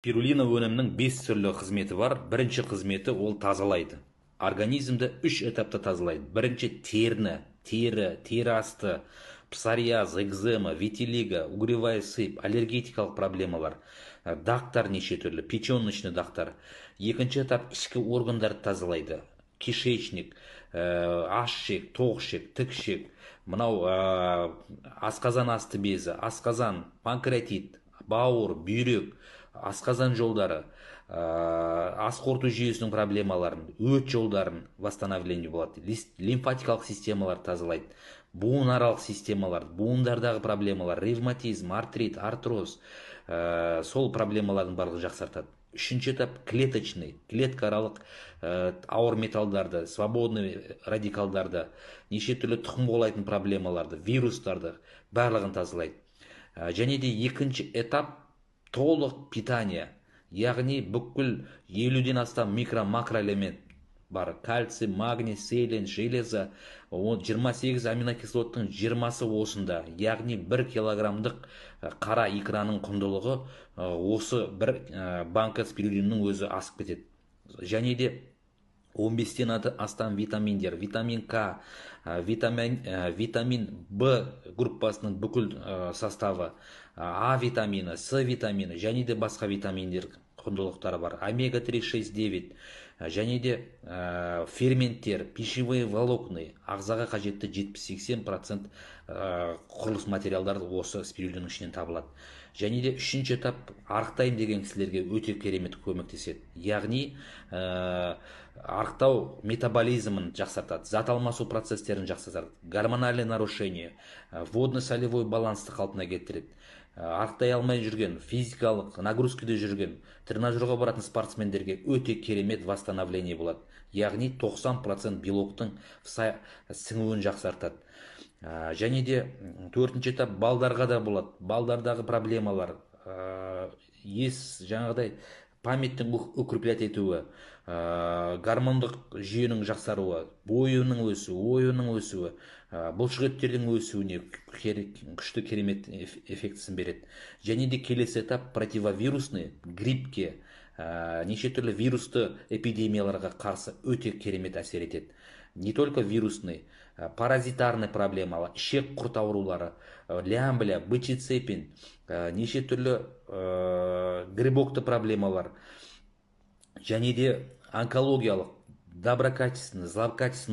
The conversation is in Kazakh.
Спирулина өнімінің бес түрлі қызметі бар. Бірінші қызметі: ол тазалайды. Организмді үш этапта тазалайды. Бірінші – теріні, тері асты, псориаз, экзема, витилиго, угревая сыпь, аллергетикалық проблемалар, дақтар неше түрлі, печеночный дақтар. Екінші этап – ішкі органдарды тазалайды: кишечник, аш ішек, тоқ ішек, тік ішек, мынау асқазан асты безі, асқазан, панкреатит, бауыр, бүйрек, асқазан жолдары, ас қорыту жүйесінің проблемаларын, өт жолдарын восстановление болады, лимфатикалық системаларды тазалайды, буынаралық системалар, буындардағы проблемалар, ревматизм, артрит, артроз, сол проблемалардың барлығын жақсартады. Үшінші этап – клеточный, клеткааралық ауыр металдарды, свободный радикалдарды, неше түрлі тұқым қуалайтын проблемаларды, вирустарды, барлығын тазалайды. Және де екінші этап – толық питание, яғни бүкіл 50-ден астам микро, макроэлемент бар: кальций, магний, селен, железо, 28 аминокислоттың 20-сы осында. Яғни 1 килограммдық қара икраның құндылығы осы бір банка спирулинаның өзі асып кетеді. Және де 15-тен астам витаминдер: витамин К, витамин Б группасының бүкіл составы, А витамині, С витамині және де басқа витаминдер құндылықтары бар, омега 3, 6, 9 және де ферменттер, пищевые волокна, ағзаға қажетті 70-80% құрылыс материалдары осы спирулинаның ішінен табылады. Және де үшінші этап арықтаймын деген кісілерге өте керемет көмектеседі, яғни арықтау метаболизмін жақсартады, зат алмасу процестерін жақсартады, гормональный нарушение, водно солевой балансты қалпына келтіреді. Арықтай алмай жүрген, физикалық нагрузкада жүрген, тренажерға баратын спортсмендерге өте керемет восстановление болады, яғни 90% белоктың сіңуін жақсартады. Және де төртінші этап балдарға да болады. Балдардағы проблемалар, ес, жаңағыдай памяттің укреплять етуі, гормондық жүйенің жақсаруы, бойының өсуі, ойының өсуі, бұлшық еттердің өсуіне күшті, керемет эффектісін береді. Және де келесі этап – противовирусный, гриппке, неше түрлі вирусты эпидемияларға қарсы өте керемет әсер етеді. Не только вирусный, паразитарный проблемалар, ішек құрт аурулары, лямбля, бычий цепень, неше түрлі грибокты проблемалар және де онкологиялық, доброкачественный, злокачественный.